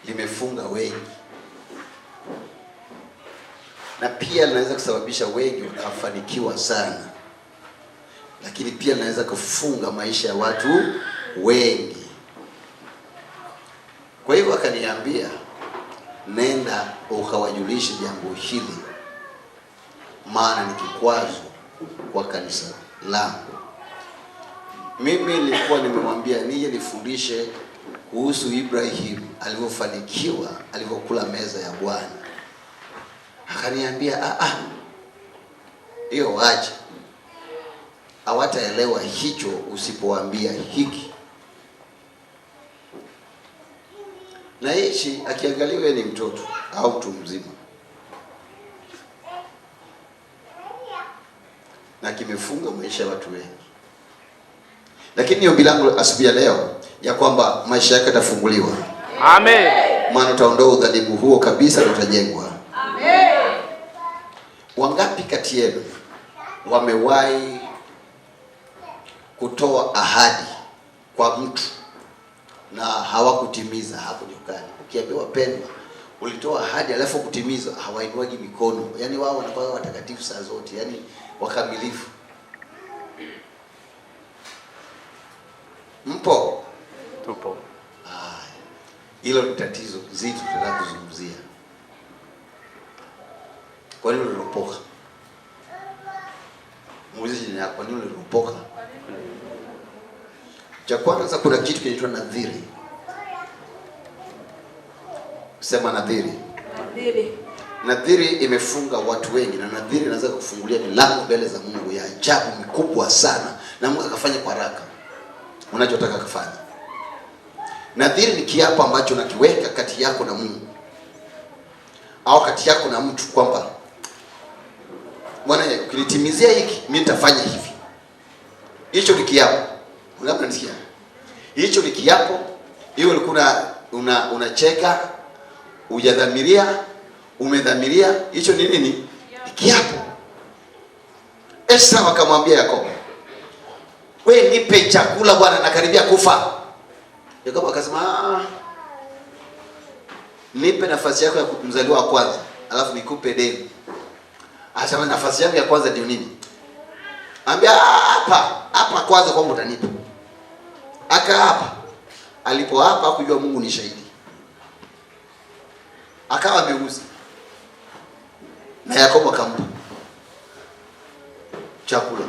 Limefunga wengi, na pia linaweza kusababisha wengi wakafanikiwa sana, lakini pia linaweza kufunga maisha ya watu wengi. Kwa hivyo akaniambia, nenda ukawajulishe jambo hili, maana ni kikwazo kwa kanisa langu. Mimi nilikuwa nimemwambia nije nifundishe kuhusu Ibrahim alivyofanikiwa, alivyokula meza ya Bwana. Akaniambia hiyo wache, hawataelewa hicho usipoambia hiki. Na hichi akiangaliwa ni mtoto au mtu mzima, na kimefunga maisha ya watu wengi. Lakini ni ombi langu asubuhi ya leo ya kwamba maisha yako yatafunguliwa. Amen. Maana utaondoa udhalimu huo kabisa na utajengwa. Amen. Wangapi kati yenu wamewahi kutoa ahadi kwa mtu na hawakutimiza? Hapo nyumbani ukiambiwa pendwa, ulitoa ahadi alafu kutimiza, hawainuagi mikono. Yaani wao wanakuwa watakatifu saa zote, yaani wakamilifu. Mpo? Tupo. Hilo ni tatizo zito tunataka kuzungumzia. Kwa nini uliropoka? Muulize jirani yako, kwa nini uliropoka? Cha kwanza, kuna kitu kinaitwa nadhiri. Sema nadhiri. Nadhiri. Nadhiri imefunga watu wengi, na nadhiri inaweza kufungulia milango mbele za Mungu ya ajabu mikubwa sana, na Mungu akafanya kwa haraka unachotaka kufanya. Nadhiri ni kiapo ambacho unakiweka kati yako na Mungu au kati yako na mtu, kwamba Bwana, ukinitimizia hiki mimi nitafanya hivi. Hicho ni kiapo. Unanisikia? Hicho ni kiapo. Hiyo ulikuwa unacheka, hujadhamiria, umedhamiria, hicho ni nini? Ni kiapo. Esau akamwambia Yakobo, we nipe chakula bwana, nakaribia kufa. Yakobo akasema, nipe nafasi yako ya mzaliwa wa kwanza, alafu nikupe deni. Akasema, nafasi yangu ya kwanza ndio nini? Ambia hapa kwanza kwamba utanipa. Akaapa. Alipoapa hakujua Mungu ni shahidi. Akawa ameuza. Na Yakobo akampa chakula.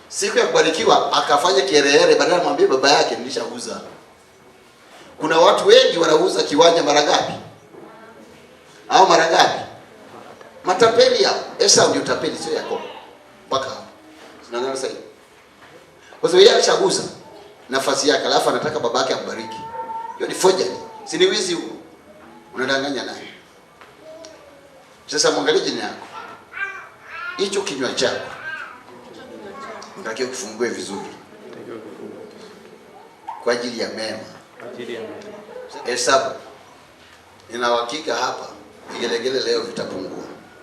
Siku ya kubarikiwa akafanya kiherehere, badala mwambie baba yake nilishauza. Kuna watu wengi wanauza kiwanja mara ngapi? Au mara ngapi? Matapeli hao. Esau ndio tapeli, sio Yakobo. Mpaka hapo. Tunaangalia sasa hivi. Kwa sababu yeye alishagusa nafasi yake, alafu anataka babake ambariki. Hiyo ni forgery. Si ni wizi huo? Unadanganya naye. Sasa mwangalie jina yako. Hicho kinywa chako unatakiwa kifungue vizuri kwa ajili ya mema. Hesabu. Nina uhakika hapa vigelegele leo vitapungua.